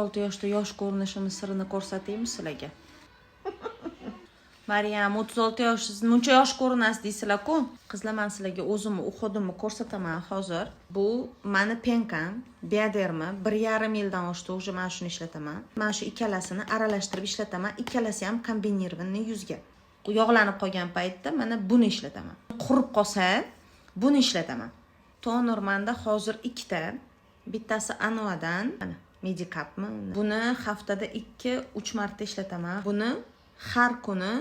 6 yoshda yosh ko'rinishimni sirini ko'rsataymi sizlarga? Maryam, 36 yoshsiz, muncha yosh ko'rinasiz deysizlar-ku. Qizlar, man sizlarga o'zimni уход imni ko'rsataman hozir. Bu mani пенка m, Bioderma, 1,5 yildan oshdi уже mana shuni ishlataman. Mana shu ikkalasini aralashtirib ishlataman. Ikkalasi ham комбинированный yuzga. Yog'lanib qolgan paytda mana buni ishlataman. Qurib qolsa, buni ishlataman. Toner manda hozir ikkita. Bittasi Anuadan, mana Medicapmi? Buni haftada 2-3 marta ishlataman. Buni har kuni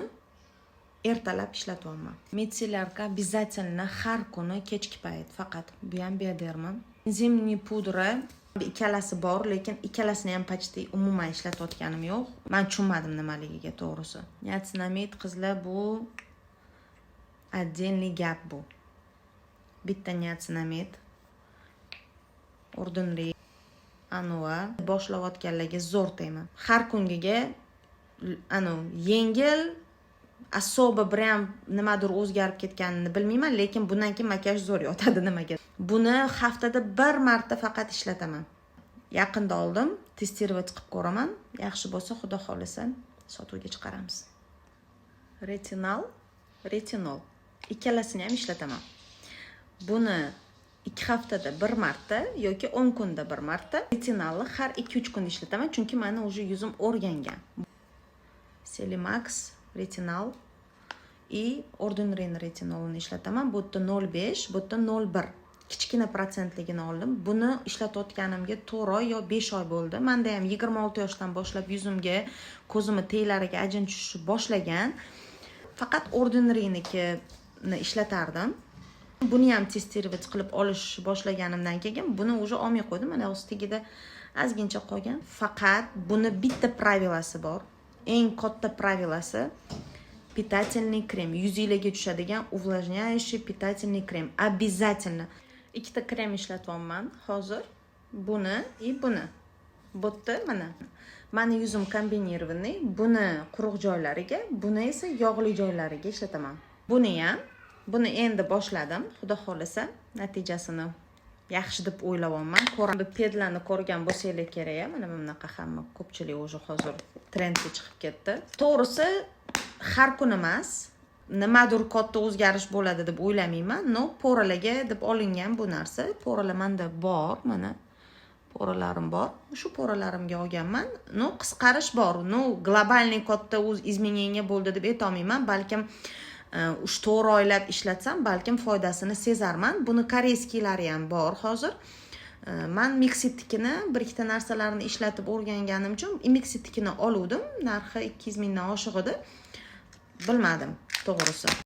ertalab ishlatyapman. Мицеллярка обязательно har kuni kechki payt faqat. Bu ham Bioderma. Зимний pudra ikkalasi bor, lekin ikkalasini ham почти umuman ishlatayotganim yo'q. Man tushunmadim nimaligiga, to'g'risi. Niacinamid, qizlar, bu отдельный gap bu. Bitta niacinamid. Ordinary Anua boshlayotganlarga zo'r tema. Har kungiga anu yengil, особо прям nimadir o'zgarib ketganini bilmayman, lekin bundan keyin makiyaj zo'r yotadi nimaga. Buni haftada bir marta faqat ishlataman. Yaqinda oldim, тестировать qilib ko'raman. Yaxshi bo'lsa, Xudo xohlasa, sotuvga chiqaramiz. Retinal, retinol ikkalasini ham ishlataman. Buni 2 haftada bir marta yoki 10 kunda bir marta. Retinalni har 2-3 kunda ishlataman, chunki mani уже yuzim o'rgangan. Celimax retinal и Ordinary retinolini ishlataman. Bu yerda 0,5, bu yerda 0,1. Kichkina protsentligini oldim. Buni ishlatayotganimga 4 oy yo 5 oy bo'ldi. Manda ham 26 yoshdan boshlab yuzimga, ko'zimni teglariga ajin tushishni boshlagan. Faqat Ordinarynikini ishlatardim. Buni ham тестировать qilib olish boshlaganimdan keyin buni уже olmay qo'ydim. Mana hozir tagida ozgincha qolgan. Faqat buni bitta правила si bor. Eng katta правила si: питательный krem, yuzinglarga tushadigan увлажняющий питательный krem обязательно. Ikkita krem ishlatyapman hozir, buni и buni. Bu yerda mana mani yuzim комбинированный. Buni quruq joylariga, buni esa yog'li joylariga ishlataman. Buni ham, buni endi boshladim. Xudo xohlasa, natijasini yaxshi deb o'ylayapman. Bu pedlarni ko'rgan bo'lsanglar kerak. Mana bunaqa hamma, ko'pchilik уже hozir trendga chiqib ketdi. To'g'risi, har kun emas, nimadir katta o'zgarish bo'ladi deb o'ylamayman, но пора larga deb olingan bu narsa. Пора lar manda bor, mana пора larim bor, shu пора larimga olganman. Ну, qisqarish bor, ну, глобальный katta o'z изменение bo'ldi deb aytolmayman. Balkim 3-4 oylab ishlatsam, balkim foydasini sezarman. Buni корейский lari ham bor hozir. Man Mixitnikini bir ikkita narsalarni ishlatib o'rganganim uchun Mixitnikini oluvdim. Narxi 200 mingdan oshiq edi, bilmadim, to'g'risi.